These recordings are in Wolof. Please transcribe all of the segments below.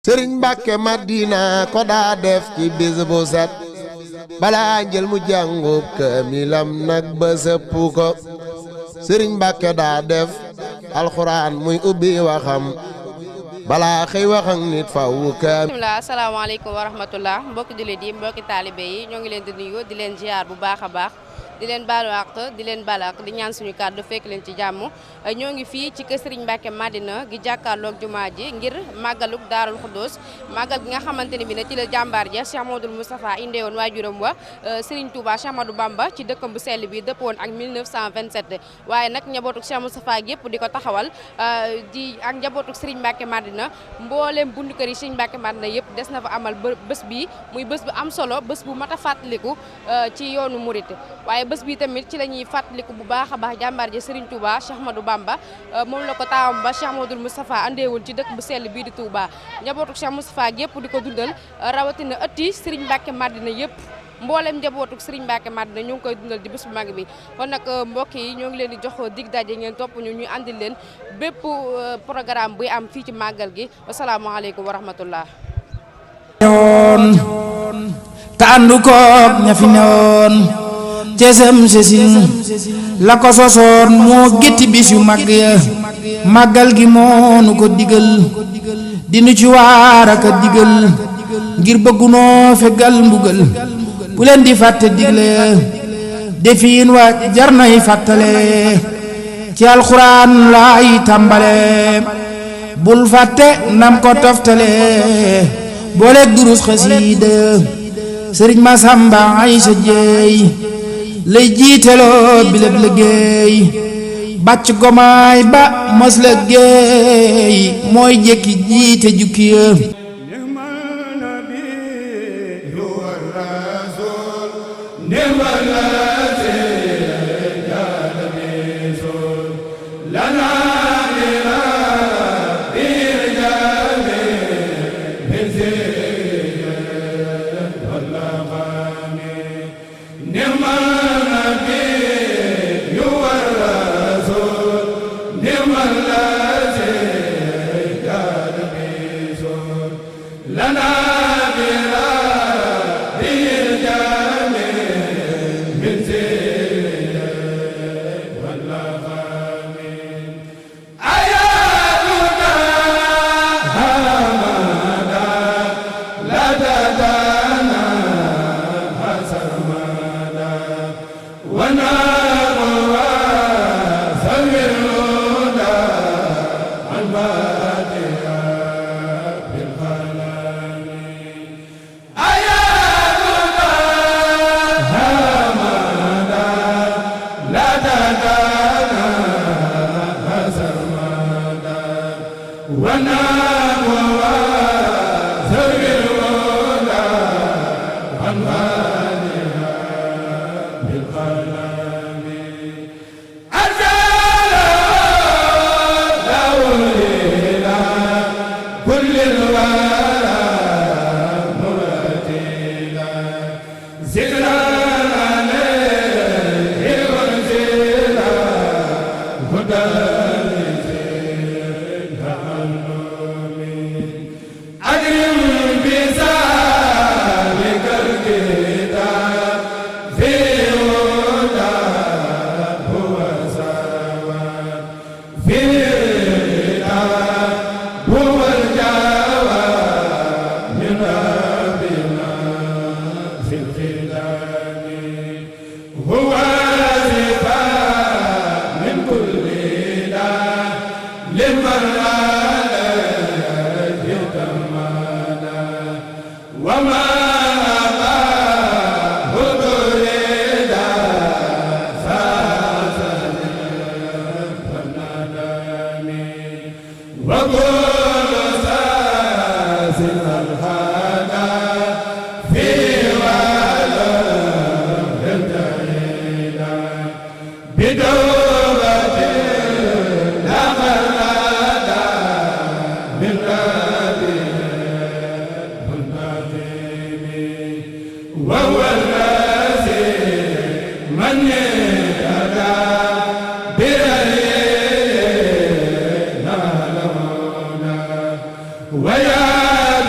sëriñ Mbàkke Madina ko daa def ci bis bu set balaa njël mu jàngub kaamilam nag ba sëpp ko sëriñ Mbàkke daa def alxuraan muy ubbi waxam balaa xëy wax ak nit faw kaam. bismillah asalaamaaleykum wa rahmatullah mbokki jullit yi mbokki taalibe yi ñoo ngi leen di nuyu di leen ziar bu baax a baax di leen baalu àq di leen baal àq di ñaan suñu kàddu fekk leen ci jàmm ñoo ngi fii ci kër Serigne Mbacke Madina gi jàkkaarloog jumaa ji ngir màggaluk Daarul Xuddoos màggal gi nga xamante ne bi ne ci la jàmbaar ja Cheikh Modou Moustapha indeewoon waajuram wa Serigne Touba Cheikh Ahmadou Bamba ci dëkkam bu sell bi dëppoon ak 1927 waaye nag njabootuk Cheikh Moustapha yëpp di ko taxawal di ak njabootuk Serigne Mbacke Madina mbooleem bundu kër yi Serigne Mbacke Madina yëpp des na fa amal bés bi muy bés bu am solo bés bu mat a fàttaliku ci yoonu murit waaye bés bi tamit ci la ñuy fàttaliku bu baax a baax jàmbaar ji Serigne Touba Cheikh Ahmadou Bamba moom la ko taawam ba Cheikh Modou Moustapha andeewoon ci dëkk bu sell bii di Touba njabootu Cheikh Moustapha yëpp di ko dundal rawatina ëtti Serigne Mbacke Madina yëpp mboolem njabootu Serigne Mbacke Madina ñu ngi koy dundal di bés bu mag bi kon nag mbokk yi ñoo ngi leen di jox dig daje ngeen topp ñu andil leen bépp programme buy am fii ci màggal gi wasalaamaaleykum wa rahmatullah te àndu koog ña fi newoon cesam sesin la ko sosoon moo gétti bis yu mag ya màggal gi moonu ko digal dinu ci waar ak a digal ngir bëggunoo fegal mbugal bu leen di fàtte digle defiin wa jar nay fàttale ci alxuraan laay tàmbale bul fàtte nam ko toftale booleeg durus xasiida sëriñ Masamba Aysa Jeey lay jiiteloo bileb liggéey bàcc gomaay ba mos la géey mooy jekki jiite jukki ya ويا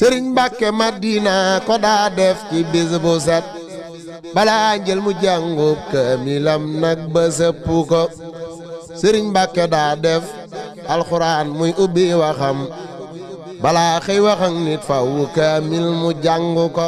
Sëriñ Mbàkke Madina ko daa def ci bis bu set balaa njël mu jàngub kaamilam nag ba sëpp ko Sëriñ Mbàkke daa def alxuraan muy ubbi waxam balaa xëy wax ak nit faw kaamil mu jàng ko